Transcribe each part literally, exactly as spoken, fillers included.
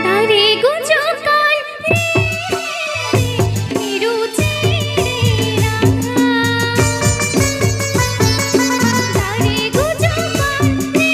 ᱫᱟᱨᱮ ᱜᱩᱡᱩᱜ ᱠᱟᱱ ᱨᱮ, ᱢᱤᱨᱩ ᱪᱮᱬᱮ ᱨᱟᱜᱟ᱾ ᱫᱟᱨᱮ ᱜᱩᱡᱩᱜ ᱠᱟᱱ ᱨᱮ,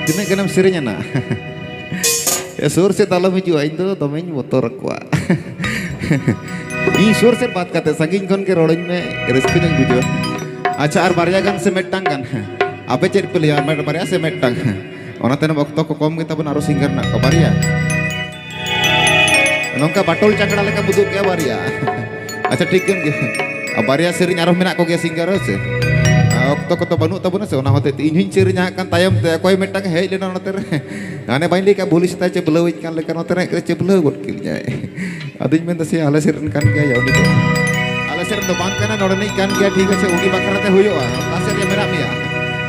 ᱛᱤᱱᱟᱹᱜ ᱜᱟᱱᱮᱢ ᱥᱮᱨᱮᱧᱟ ᱱᱟ? ᱮ, ᱥᱩᱨ ᱥᱮᱫ ᱟᱞᱚᱢ ᱦᱤᱡᱩᱜᱼᱟ, ᱤᱧ ᱫᱚ ᱫᱚᱢᱮᱧ ᱵᱚᱛᱚᱨ ᱟᱠᱚᱣᱟ᱾ ᱤᱧ ᱥᱩᱨ ᱥᱮᱫ ᱵᱟᱫ ᱠᱟᱛᱮ ᱥᱟᱺᱜᱤᱧ ᱠᱷᱚᱱ ᱜᱮ ᱨᱚᱲᱟᱹᱧ ᱢᱮ, ᱨᱟᱹᱥᱠᱟᱹ ᱧᱚᱜ ᱤᱧ ᱵᱩᱡᱷᱟᱹᱣᱟ᱾ ᱟᱪᱪᱷᱟ, ᱟᱨ ᱵᱟᱨᱭᱟ ᱜᱟᱱ ᱥᱮ ᱢᱤᱫᱴᱟᱝ ᱜᱟᱱ? ᱟᱯᱮ ᱪᱮᱫ ᱯᱮ ᱞᱟᱹᱭᱟ, ᱟᱨ ᱢᱤᱫ ᱵᱟᱨᱭᱟ ᱥᱮ ᱢᱤᱫᱴᱟᱝ? ᱚᱱᱟ ᱛᱟᱭᱱᱚᱢ ᱚᱠᱛᱚ ᱠᱚ ᱠᱚᱢ ᱜᱮ ᱛᱟᱵᱚᱱᱟ, ᱟᱨᱚ ᱥᱤᱝᱜᱟᱨ ᱢᱮᱱᱟᱜ ᱠᱚᱣᱟ, ᱵᱟᱨᱭᱟ᱾ ᱱᱚᱝᱠᱟ ᱵᱟᱴᱚᱞ ᱪᱟᱠᱲᱟ ᱞᱮᱠᱟ ᱩᱫᱩᱜ ᱠᱮᱜᱼᱟ ᱵᱟᱨᱭᱟ᱾ ᱟᱪᱪᱷᱟ, ᱴᱷᱤᱠ ᱠᱟᱱ ᱜᱮᱭᱟ᱾ ᱟᱨ ᱵᱟᱨᱭᱟ ᱥᱮᱨᱮᱧ ᱟᱨᱦᱚᱸ ᱢᱮᱱᱟᱜ ᱠᱚᱜᱮᱭᱟ ᱥᱤᱝᱜᱟᱨ, ᱦᱳᱭ ᱥᱮ? ᱟᱨ ᱚᱠᱛᱚ ᱠᱚᱫᱚ ᱵᱟᱹᱱᱩᱜ ᱛᱟᱵᱚᱱᱟ ᱥᱮ, ᱚᱱᱟ ᱦᱚᱛᱮᱡ ᱛᱮ ᱤᱧ ᱦᱚᱸᱧ ᱥᱮᱨᱮᱧᱟ ᱦᱟᱸᱜ ᱠᱷᱟᱱ ᱛᱟᱭᱚᱢ ᱛᱮ᱾ ᱚᱠᱚᱭ ᱢᱤᱫᱴᱟᱝ ᱦᱮᱡ ᱞᱮᱱᱟ ᱱᱚᱛᱮ ᱨᱮ, ᱦᱟᱱᱮ ᱵᱟᱹᱧ ᱞᱟᱹᱭ ᱠᱟᱜ, ᱵᱷᱩᱞᱤ ᱥᱮᱛᱟᱭ ᱪᱮ ᱵᱩᱞᱟᱹᱣᱤᱡ ᱠᱟᱱ ᱞᱮᱠᱟ ᱱᱚᱛᱮ ᱨᱮ ᱦᱮᱡ ᱠᱟᱛᱮ ᱪᱮ ᱵᱩᱞᱟᱹᱣ ᱜᱚᱫ ᱠᱮᱫᱤᱧᱟᱭ᱾ ᱟᱫᱚᱧ ᱢᱮᱱᱫᱟ, ᱥᱮ ᱟᱞᱮ ᱥᱮᱫ ᱨᱮᱱ ᱠᱟᱱ ᱜᱮᱭᱟᱭ ᱩᱱᱤ ᱫᱚ᱾ ᱟᱞᱮ ᱥᱮᱫ ᱨᱮᱱ ᱫᱚ ᱵᱟᱝ ᱠᱟᱱᱟ, ᱱᱚᱰᱮᱱᱤᱡ ᱠᱟᱱ ᱜᱮᱭᱟ, ᱴᱷᱤᱠ ᱟᱪᱷᱮ, ᱩᱱᱤ ᱵᱟᱠᱷᱨᱟ ᱛᱮ ᱦᱩᱭᱩᱜᱼᱟ᱾ ᱚᱠᱟ ᱥᱮᱫ ᱨᱮ ᱢᱮᱱᱟᱜ ᱢᱮᱭᱟ?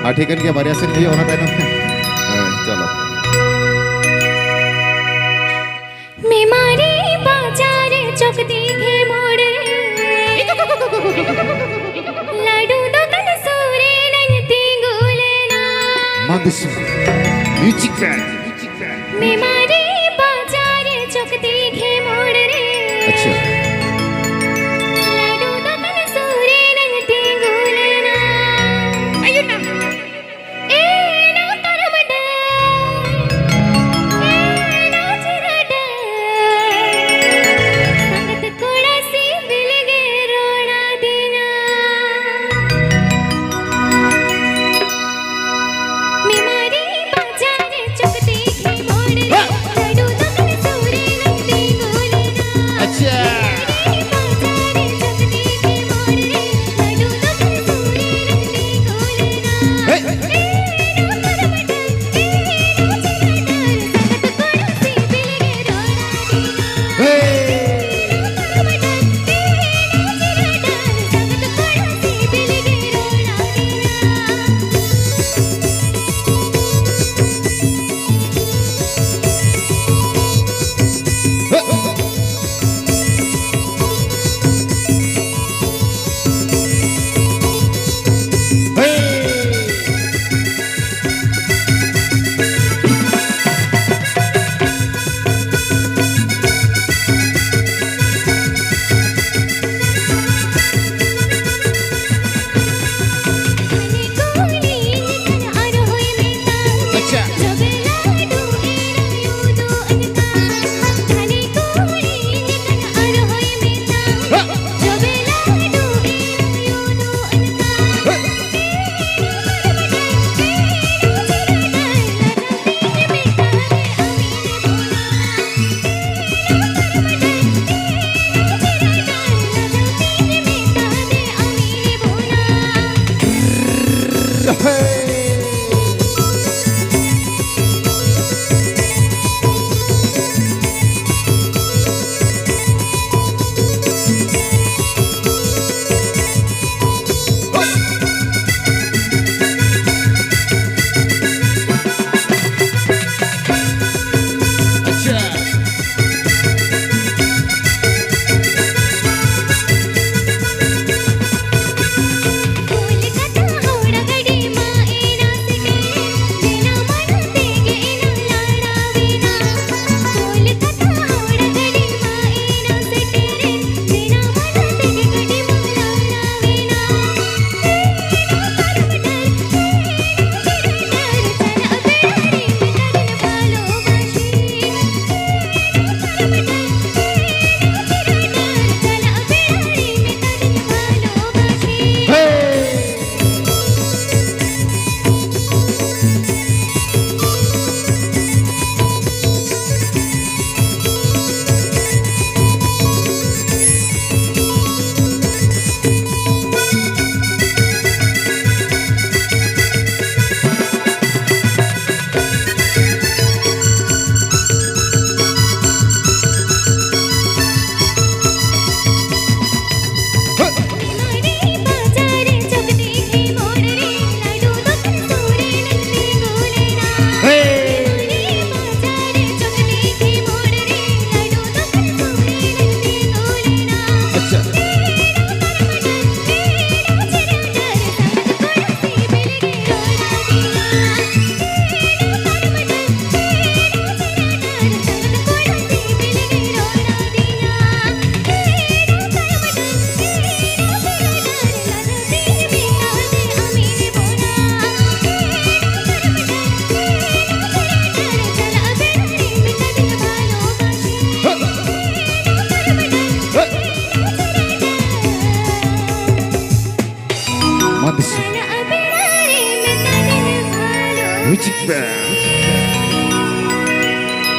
ᱟᱨ ᱴᱷᱤᱠᱟᱹᱱ ᱜᱮᱭᱟ, ᱵᱟᱨᱭᱟ ᱥᱮᱨᱮᱧ ᱦᱩᱭᱩᱜᱼᱟ ᱚᱱᱟ ᱛᱟᱭᱱᱚᱢ᱾ ᱦᱮᱸ, ᱪᱚᱞᱚ᱾ ᱢᱮᱢᱟᱨᱤ ᱵᱟᱡᱟᱨ ᱪᱚᱠ ᱫᱤᱜᱷᱮ ᱢᱳᱲ ᱨᱮ ᱞᱟᱹᱰᱩ ᱫᱚᱠᱟᱱ ᱥᱩᱨ ᱨᱮ ᱱᱟᱧ ᱛᱤᱸᱜᱩ ᱞᱮᱱᱟ᱾ ᱢᱟᱱᱫᱤᱥ ᱢᱤᱭᱩᱡᱤᱠ ᱵᱮᱱᱰ᱾ ᱢᱮᱢᱟᱨᱤ ᱵᱟᱡᱟᱨ ᱪᱚᱠ ᱫᱤᱜᱷᱮ ᱢᱳᱲ ᱨᱮ ᱟᱪᱪᱷᱟ᱾ ᱞᱟᱹᱰᱩ ᱫᱚᱠᱟᱱ ᱥᱩᱨ ᱨᱮ ᱱᱟᱧ ᱛᱤᱸᱜᱩ ᱞᱮᱱᱟ᱾ ᱮ ᱱᱚᱛᱚᱨ ᱢᱟᱰᱟ, ᱮ ᱱᱚᱡᱨ ᱰᱟᱹᱨ, ᱥᱟᱸᱜᱟᱛ ᱠᱚᱲᱟ ᱥᱤᱵᱤᱞ ᱜᱮ ᱨᱚᱲ ᱟᱹᱫᱤᱧᱟ᱾ ᱢᱮᱢᱟᱨᱤ ᱵᱟᱡᱟᱨ ᱪᱚᱠ ᱫᱤᱜᱷᱮ ᱢᱳᱲ ᱨᱮ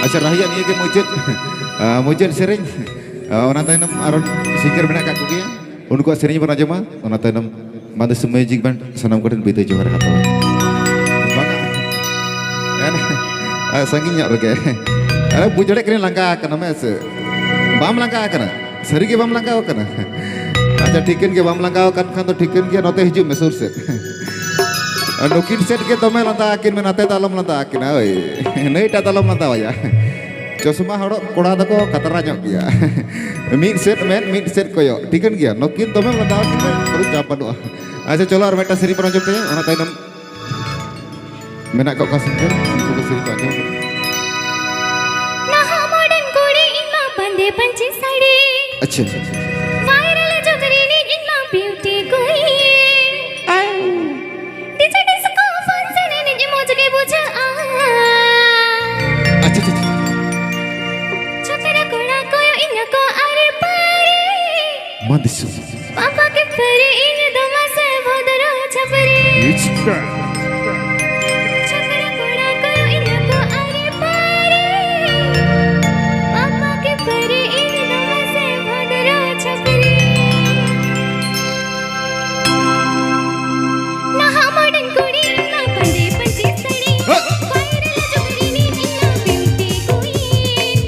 ᱟᱪᱪᱷᱟ, ᱨᱟᱦᱤᱭᱟᱜ ᱱᱤᱭᱟᱹ ᱜᱮ ᱢᱩᱪᱟᱹᱫ, ᱟᱸ, ᱢᱩᱪᱟᱹᱫ ᱥᱮᱨᱮᱧ᱾ ᱟᱸ, ᱚᱱᱟ ᱛᱟᱭᱱᱚᱢ ᱟᱨᱚ singer ᱢᱮᱱᱟᱜ ᱟᱠᱟᱫ ᱠᱚᱜᱮᱭᱟ, ᱩᱱᱠᱩᱣᱟᱜ ᱥᱮᱨᱮᱧ ᱵᱚᱱ ᱟᱸᱡᱚᱢᱟ᱾ ᱚᱱᱟ ᱛᱟᱭᱱᱚᱢ ᱢᱟᱫᱮᱥᱩ Music Band ᱥᱟᱱᱟᱢ ᱠᱚᱴᱷᱮᱱ ᱵᱤᱫᱟᱹᱭ ᱡᱚᱦᱟᱨ ᱦᱟᱛᱟᱣᱟ᱾ ᱵᱟᱝᱟ? ᱮᱱ-, ᱟᱨ ᱥᱟᱺᱜᱤᱧ ᱧᱚᱜ ᱨᱮᱜᱮ᱾ ᱟᱨᱮ, ᱵᱩᱡᱽ ᱫᱟᱲᱮᱭᱟᱜ ᱠᱟᱹᱱᱟᱹᱧ ᱞᱟᱸᱜᱟ ᱟᱠᱟᱱᱟᱢ, ᱦᱮᱸ ᱥᱮ? ᱵᱟᱢ ᱞᱟᱸᱜᱟ ᱟᱠᱟᱱᱟ? ᱥᱟᱹᱨᱤ ᱜᱮ ᱵᱟᱢ ᱞᱟᱸᱜᱟ ᱟᱠᱟᱱᱟ? ᱟᱪᱪᱷᱟ, ᱴᱷᱤᱠᱟᱹᱱ ᱜᱮ, ᱵᱟᱢ ᱞᱟᱸᱜᱟ ᱟᱠᱟᱱ ᱠᱷᱟᱱ ᱫᱚ ᱴᱷᱤᱠᱟᱹᱱ ᱜᱮᱭᱟ, ᱱᱚᱛᱮ ᱦᱤᱡᱩᱜ ᱢᱮ ᱥᱩᱨ ᱥᱮᱫ᱾ ᱟᱨ ᱱᱩᱠᱤᱱ ᱥᱮᱫ ᱜᱮ ᱫᱚᱢᱮ ᱞᱟᱸᱫᱟ ᱟᱹᱠᱤᱱ ᱢᱮ, ᱱᱟᱛᱮ ᱫᱚ ᱟᱞᱚᱢ ᱞᱟᱸᱫᱟ ᱟᱹᱠᱤᱱᱟ, ᱦᱳᱭ᱾ ᱱᱟᱹᱭᱴᱟᱜ ᱫᱚ ᱟᱞᱚᱢ ᱞᱟᱸᱫᱟᱣᱟᱭᱟ᱾ ᱪᱚᱥᱢᱟ ᱦᱚᱲᱚᱜ ᱠᱚᱲᱟ ᱫᱚᱠᱚ ᱠᱷᱟᱛᱨᱟ ᱧᱚᱜ ᱜᱮᱭᱟ᱾ ᱢᱤᱫ ᱥᱮᱫ ᱢᱮᱫ, ᱢᱤᱫ ᱥᱮᱫ ᱠᱚᱭᱚᱜ᱾ ᱴᱷᱤᱠᱟᱹᱱ ᱜᱮᱭᱟ, ᱱᱩᱠᱤᱱ ᱫᱚᱢᱮᱢ ᱞᱟᱸᱫᱟ ᱟᱹᱠᱤᱱ ᱠᱷᱟᱱ ᱠᱳᱱᱳ ᱪᱟᱯ ᱵᱟᱹᱱᱩᱜᱼᱟ᱾ ᱟᱪᱪᱷᱟ, ᱪᱚᱞᱚ ᱟᱨ ᱢᱤᱫᱴᱟᱝ ᱥᱮᱨᱮᱧ ᱵᱚᱱ ᱟᱸᱡᱚᱢ ᱛᱟᱭᱟ, ᱚᱱᱟ ᱛᱟᱭᱱᱚᱢ ᱢᱮᱱᱟᱜ ᱠᱚ ᱚᱠᱟ singer, ᱩᱱᱠᱩ ᱠᱚ ᱥᱮᱨᱮᱧ ᱠᱚ ᱟᱸᱡᱚᱢ ᱠᱟᱛᱮ᱾ ᱱᱟᱦᱟᱜ modern ᱠᱩᱲᱤ ᱤᱧ ᱢᱟ ᱵᱟᱸᱫᱮ ᱯᱟᱹᱧᱪᱤ ᱥᱟᱹᱲᱤ᱾ ᱟᱪᱪᱷᱟ᱾ Viral ᱡᱩᱜᱽ ᱨᱤᱱᱤᱡ ᱤᱧ ᱢᱟ beauty queen᱾ DJ disco function ᱮᱱᱮᱡ ᱢᱚᱡᱽ ᱜᱮ ᱵᱩᱡᱷᱟᱹᱜᱼᱟ᱾ ᱟᱪᱪᱷᱟ, ᱟᱪᱪᱷᱟ, ᱟᱪᱪᱷᱟ᱾ ᱪᱷᱚᱠᱨᱟ ᱠᱚᱲᱟ ᱠᱚᱭᱚᱜ ᱤᱧᱟ ᱠᱚ ᱟᱨᱮ ᱯᱟᱨᱮ᱾ ᱢᱟ ᱫᱤᱥᱚᱢ᱾ ᱵᱟᱵᱟ ᱠᱮᱯᱟᱹᱨᱤ ᱤᱧ ᱫᱚ ᱢᱟᱥᱮ ᱵᱷᱚᱫᱨᱚ ᱪᱷᱟᱹᱯᱨᱤ᱾ ᱤᱪᱠᱟ᱾ ᱪᱷᱟᱹᱯᱨᱤ ᱠᱚᱲᱟ ᱠᱚ ᱤᱧ ᱠᱚ ᱟᱨᱮ ᱯᱟᱨᱮ᱾ ᱵᱟᱵᱟ ᱠᱮᱯᱟᱹᱨᱤ ᱤᱧ ᱫᱚ ᱢᱟᱥᱮ ᱵᱷᱚᱫᱨᱚ ᱪᱷᱟᱹᱯᱨᱤ᱾ ᱱᱟᱦᱟᱜ modern ᱠᱩᱲᱤ ᱤᱧ ᱢᱟ ᱵᱟᱸᱫᱮ ᱯᱟᱹᱧᱪᱤ ᱥᱟᱹᱲᱤ᱾ ᱦᱮ᱾ Viral ᱡᱩᱜᱽ ᱨᱤᱱᱤᱡ ᱤᱧ ᱢᱟ beauty queen᱾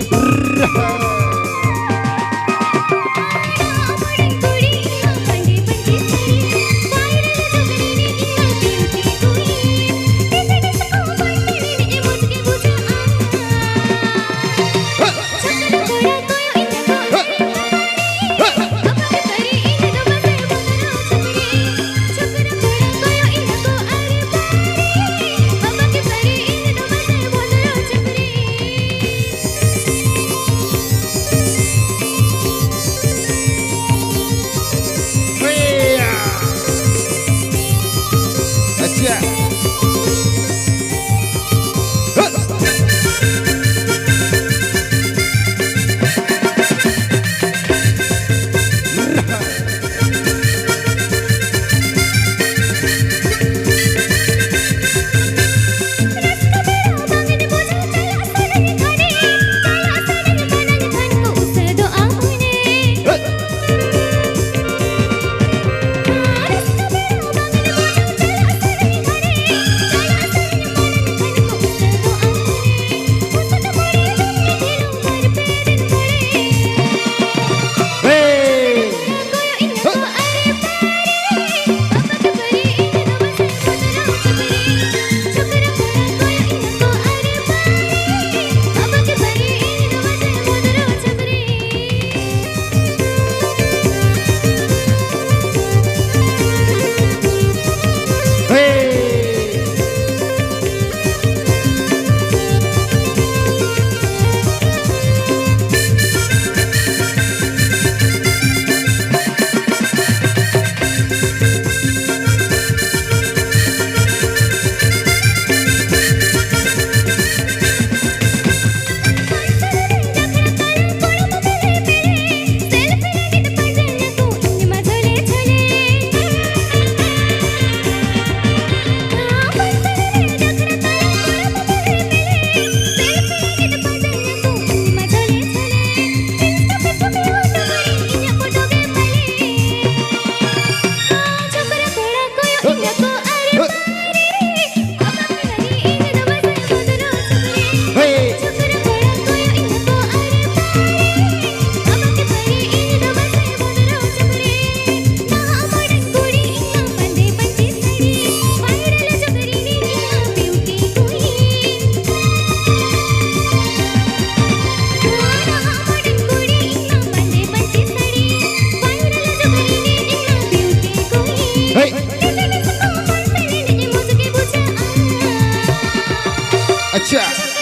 ᱟᱪᱪᱷᱟ᱾